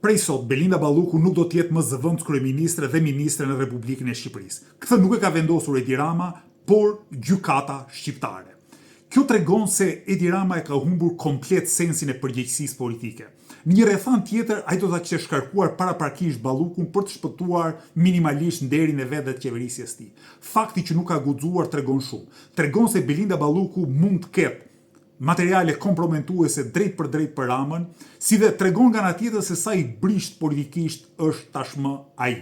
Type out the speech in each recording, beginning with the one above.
Prej sot, Belinda Balluku nuk do të jetë më zëvendëskryeministre dhe ministre në Republikën e Shqipërisë. Këtë nuk e ka vendosur Edi Rama, por gjykata shqiptare. Kjo tregon se Edi Rama e ka humbur komplet sensin e përgjegjësisë politike. Në një rrethanë tjetër, ai do ta kishte shkarkuar paraprakisht Ballukun për të shpëtuar minimalisht nderin e vet dhe të qeverisjes së tij. Fakti që nuk ka guxuar tregon shumë. Tregon se Belinda Balluku mund të ketë materiale kompromentuese drejtpërdrejt për Ramën, si dhe tregon nga ana tjetër se sa i brishtë politikisht është tashmë ai,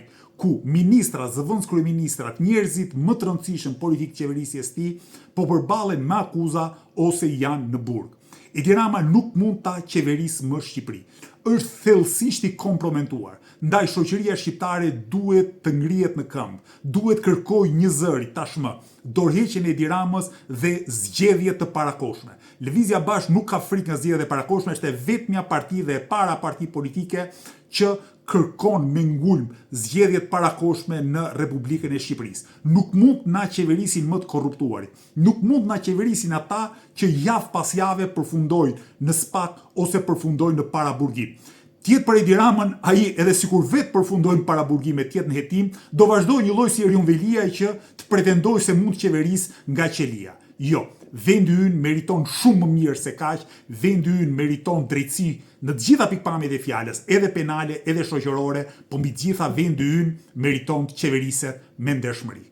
ku ministrat, zëvendëskryeministrat, njerëzit më të rëndësishëm politikë të qeverisjes së tij po përballen me akuza ose janë në burg. Edi Rama nuk mund ta qeverisë më Shqipërinë. Është thellësisht i kompromentuar. Ndaj shoqëria shqiptare duhet të ngrihet në këmbë, duhet kërkojë njëzëri tashmë dorëheqjen e Edi Ramës dhe zgjedhje të parakohshme. Lëvizja Bashkë nuk ka frikë nga zgjedhjet e parakohshme, është e vetmja parti dhe e para parti politike që kërkon me ngulm zgjedhje të parakohshme në Republikën e Shqipërisë. Nuk mund të na qeverisin më të korruptuarit. Nuk mund të na qeverisin ata që javë pas jave përfundojnë në SPAK ose përfundojnë në paraburgim. Të jetë për Edi Ramën, ai edhe sikur vetë përfundojë në paraburgim e të jetë në hetim, do vazhdojë njëlloj si Erion Veliaj që të pretendojë se mund të qeverisë nga qelia. Jo, vendi ynë meriton shumë më mirë se kaq, vendi ynë meriton drejtësi në të gjitha pikëpamjet e fjalës, edhe penale, edhe shoqërore, po mbi të gjitha vendi ynë meriton të qeveriset me ndershmëri.